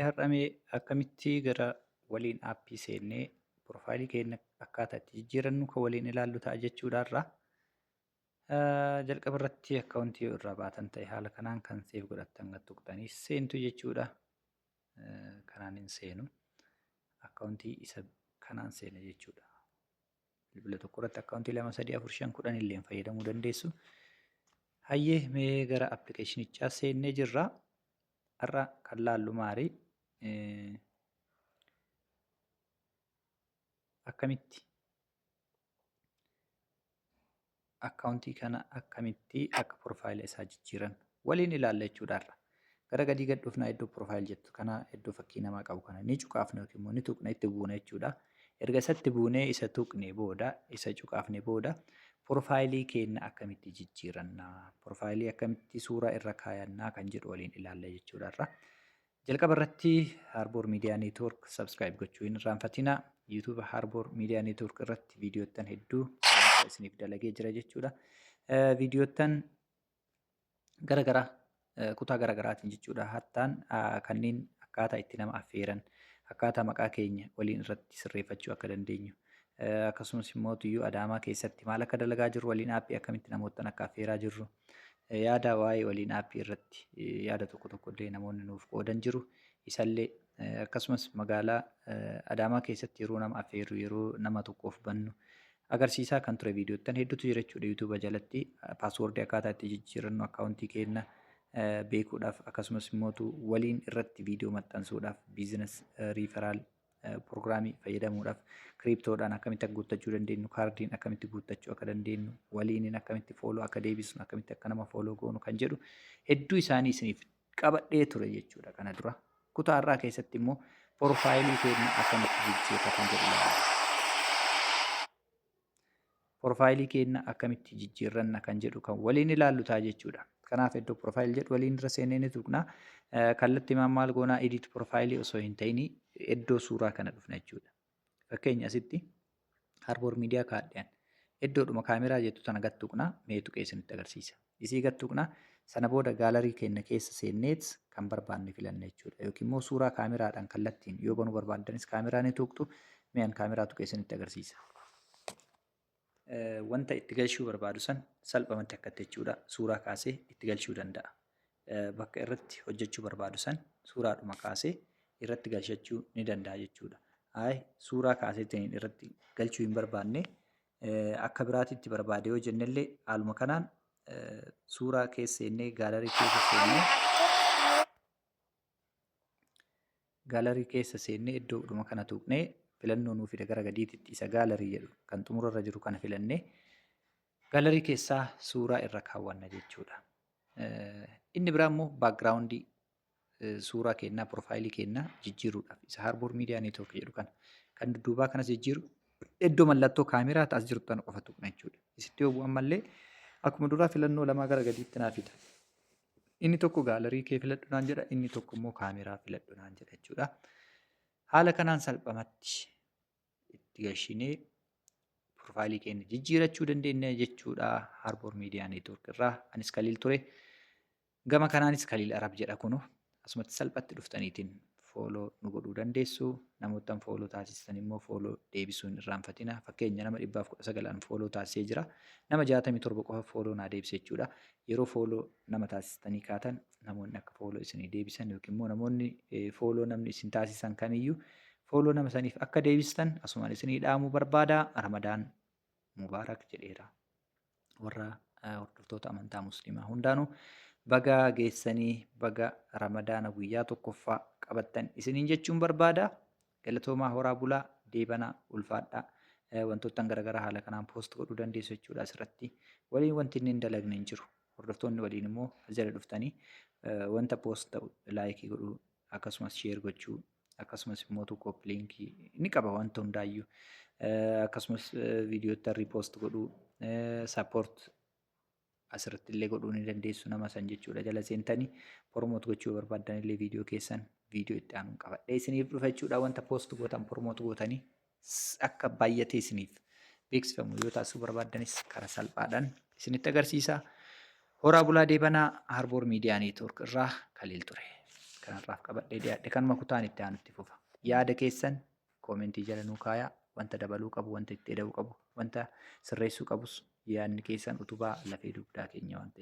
Har'a mee akkamitti gara waliin aappii seennee piroofaayilii keenya akkaataa itti jijjiirannu kan waliin ilaallu ta'a jechuudha irraa. Jalqaba irratti akkaawuntii yoo irraa baatan ta'e haala kanaan kan seef godhattan gad tuqxanii seentu jechuudha. Kanaan hin seenu. Akkaawuntii isa kanaan seena jechuudha. Bilbila tokko irratti akkaawuntii 2, 3, 4, 5, 10 illee fayyadamuu dandeessu. Hayyee mee gara appilikeeshinichaa seennee jirra. Har'a kan laallu maali? Akkamitti akkaawuntii kana akkamitti akka piroofaayila isaa jijjiiran waliin ilaalla jechuudha har'a. Gara gadii gad dhufnaa iddoo piroofaayil jettu kana iddoo fakkii namaa qabu kana ni cuqaafna yookiin immoo ni tuqna itti buuna jechuudha. Erga isatti buunee isa tuqne booda isa cuqaafne booda piroofaayilii keenya akkamitti jijjiiranna piroofaayilii akkamitti suuraa irra kaayannaa kan jedhu waliin ilaalla jechuudha har'a. Jalqaba irratti Harbour Media Network subscribe gochuu hin irraanfatinaa. YouTube Harbour Media Network irratti viidiyoottan hedduu isiniif dalagee jira jechuudha. Viidiyoottan garagaraa kutaa garagaraatiin jechuudha. Hattaan kanneen akkaataa itti nama affeeran, akkaataa maqaa keenya waliin irratti sirreeffachuu akka dandeenyu, akkasumas immoo tuyyuu Adaamaa keessatti maal akka dalagaa jirru waliin aappii akkamitti namoottan akka affeeraa jirru, yaada waa'ee waliin aappii irratti yaada tokko tokko illee namoonni nuuf qoodan jiru. Isallee akkasumas magaalaa Adaamaa keessatti yeroo nama affeerru, yeroo nama tokkoof bannu agarsiisaa kan ture viidiyoottan hedduutu jira jechuudha. YouTube jalatti paaswoordii akkaataa itti jijjiirannu akkaawuntii keenya beekuudhaaf akkasumas immoo waliin irratti viidiyoo maxxansuudhaaf biizines riiferaal piroogiraamii fayyadamuudhaaf kiriiptoodhaan akkamitti akka guuttachuu dandeenyu kaardiin akkamitti guuttachuu akka dandeenyu waliiniin akkamitti fooloo akka deebisnu akkamitti akka nama fooloo goonu kan jedhu hedduu isaanii isiniif qabadhee ture jechuudha kana dura. Kutaa har'aa keessatti immoo porofaayilii keenya akkamitti jijjiirra kan jedhu ilaalla. Porofaayilii keenya akkamitti jijjiirranna kan jedhu kan waliin ilaallu ta'a jechuudha. Kanaaf iddoo porofaayil jedhu waliin irra seennee ni tuqna. Kallattii maal goonaa edit porofaayilii osoo hin ta'in iddoo suuraa kana dhufna jechuudha. Fakkeenya asitti Harbour Media kaadheen iddoodhuma kaameraa jettu tana gad tuqna mee tuqee isinitti agarsiisa. Isii gad tuqna sana booda gaalarii keenya keessa seenneet kan barbaanne filanna jechuudha. Yookiin immoo suuraa kaameraadhaan kallattiin yoo banuu barbaaddanis kaameraa ni tuqxu mee an kaameraa tuqee isinitti agarsiisa. Wanta itti galchuu barbaadu san salphumatti akkatti jechuudha suuraa kaasee itti galchuu danda'a. Bakka irratti hojjechuu barbaadu san suuraadhuma kaasee irratti galchachuu ni danda'a jechuudha. Ayi suuraa kaaseetiin irratti galchuu hin barbaanne akka biraatitti barbaade yoo jennellee haaluma kanaan suuraa keessa seennee gaalarii keessa seennee gaalarii keessa seennee iddoodhuma kana tuqnee filannoo nuu fida gara gadiititti isa gaalarii jedhu kan xumurarra jiru kana filannee gaalarii keessaa suuraa irra kaawwanna jechuudha. Inni biraa immoo baakgiraawundii suuraa kennaa piroofaayilii kennaa jijjiiruudhaaf isa Harbour Media Network jedhu kana kan dudduubaa kanas jijjiiru iddoo mallattoo kaameraa taas jirtu tana qofa tuqna jechuudha. Isitti yoo bu'an mallee akkuma duraa filannoo lamaa gara gadiitti naa fida. Inni tokko gaalarii kee filadhu naan jedha, inni tokko immoo kaameraa filadhu naan jedha jechuudha. Haala kanaan salphamatti itti gashinee piroofaayilii keenya jijjiirachuu dandeenya jechuudha. Harbour Media Network irraa anis Kaliil ture. Gama kanaanis Kaliil Arab jedha kunu asumatti salphatti dhuftaniitiin fooloo nu godhuu dandeessu. Namoottan fooloo taasistan immoo fooloo deebisuu hin irraanfatina. Fakkeenya nama 119 an fooloo taasisee jira. Nama 67 qofa fooloo naa deebise jechuudha. Yeroo fooloo nama taasistanii kaatan namoonni akka fooloo isinii deebisan yookiin immoo namoonni fooloo namni isin taasisan kamiyyuu fooloo nama saniif akka deebistan asumaan isinii dhaamuu barbaada. Ramadaan Mubaarak jedheera. Warra hordoftoota amantaa musliimaa hundaanuu baga geessanii baga ramadaana guyyaa tokkoffaa qabattan isiniin jechuun barbaada. Galatoomaa horaa bulaa deebanaa ulfaadhaa. Wantoottan garaagaraa haala kanaan poost godhuu dandeessu jechuudha asirratti. Waliin wanti inni hin dalagne hin jiru. Hordoftoonni waliin immoo as jala dhuftanii wanta poost ta'u laayikii godhuu akkasumas sheer gochuu akkasumas immoo copy linkii ni qaba wanta hundaayyuu akkasumas viidiyoota riipoost godhuu sappoort asirratti illee godhuu ni dandeessu nama san jechuudha jala seentanii promote gochuu barbaaddan illee viidiyoo keessan viidiyoo itti aanuun qabadhee isiniif dhufa jechuudha wanta poost gootan promote gootanii akka baay'atee isiniif beeksifamu yoo taasisuu barbaaddanis karaa salphaadhaan isinitti agarsiisa. Horaa Bulaa Deebanaa Harbour Media Network irraa Kaliil ture. Kanarraaf qabadhee dhiyaadhe kanuma, kutaan itti aanutti fufa. Yaada keessan koomentii jala nuu kaayaa. Wanta dabaluu qabu, wanta itti eda'uu qabu, wanta sirreessuu qabus, yaadni keessan utubaa lafee dugdaa keenya waan ta'eef.